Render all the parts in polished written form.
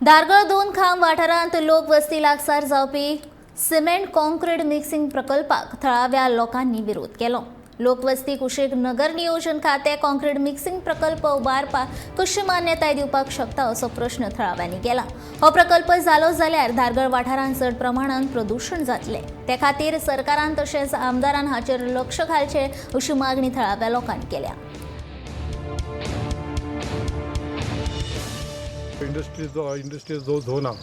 धारगळ दोन खांब वाठारांत लोक वस्ती लागसार जावपी सिमेंट कॉन्क्रीट मिक्सिंग प्रकल्पाक थळाव्या लोकांनी विरोध केलो. लोकवस्ती कुशीक नगर नियोजन खातें कॉन्क्रीट मिक्सिंग प्रकल्प उबारपाक कशी मान्यताय दिवपाक शकता असो प्रश्न थळाव्यांनी केला. हो प्रकल्प जालो जाल्यार धारगळ वाठारांत चड प्रमाणात प्रदूशण जातलें. ते खातीर सरकारान तशेंच आमदारान हाचेर लक्ष घालचें अशी मागणी थळाव्या लोकांनी केल्या. इंडस्ट्रीज जो इंडस्ट्रीज जो झोन आहा,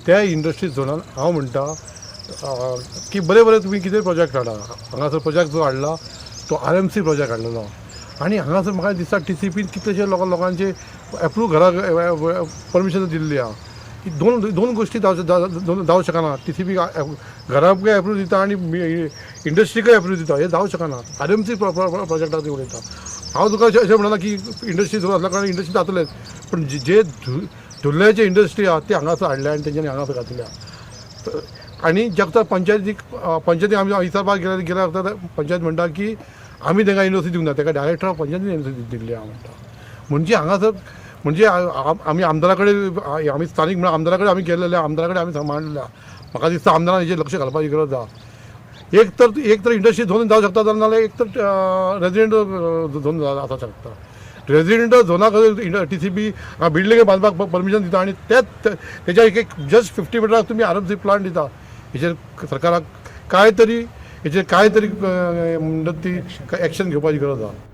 त्या इंडस्ट्रीज झोनान हांव म्हणटा की बरें बरें तुमी कितें प्रोजेक्ट हाडा. हांगासर प्रोजेक्ट जो हाडला तो आर एम सी प्रोजेक्ट हाडलेलो आनी हांगासर म्हाका दिसता टी सी पीन कितलेशे लोकांचे एप्रूव घरा परमिशन दिल्ली आहा की दोन दोन गोश्टी जावं शकना. टी सी पी घराक एप्रूव दिता आनी इंडस्ट्रीकय एप्रूव दिता, हें जावं शकना. आर एम सी प्रोजेक्टा ती उलयता. हांव तुका अशें अशें म्हणना की इंडस्ट्री सुरू आसल्या कारणान इंडस्ट्री जातलेच, पूण जे धुल्ल्याचे इंडस्ट्री आहा ती हांगासर हाडल्या आनी तेंच्यांनी हांगासर घातल्या. आनी जेन्ना पंचायतीक पंचायती आमी विचारपाक गेल्यार गेल्यार पंचायत म्हणटा की आमी तांकां एनओसी दिवंक ना, ताका डायरेक्टर पंचायतीन एनओसी दिल्ली आहा म्हणटा. म्हणजे हांगासर म्हणजे आमी आमदारा कडेन, आमी स्थानीक म्हणून आमदारा कडेन आमी गेल्लेले, आमदारा कडेन आमी मांडलेले. म्हाका दिसता आमदारान हेजेर लक्ष घालपाची गरज आहा. एक तर इंडस्ट्री झोन जावं शकता, नाल्यार एक तर रेजिडेंट झोन आसा शकता. रेजिडेंट झोनाक टी सी पी बिल्डींग बांदपाक परमिशन दिता आनी तेच तेच्या एक एक जस्ट 50 मिटराक तुमी आर एम सी प्लांट दिता. हेचेर सरकाराक काय तरी हेचेर काय तरी म्हणटात ती एक्शन घेवपाची गरज आहा.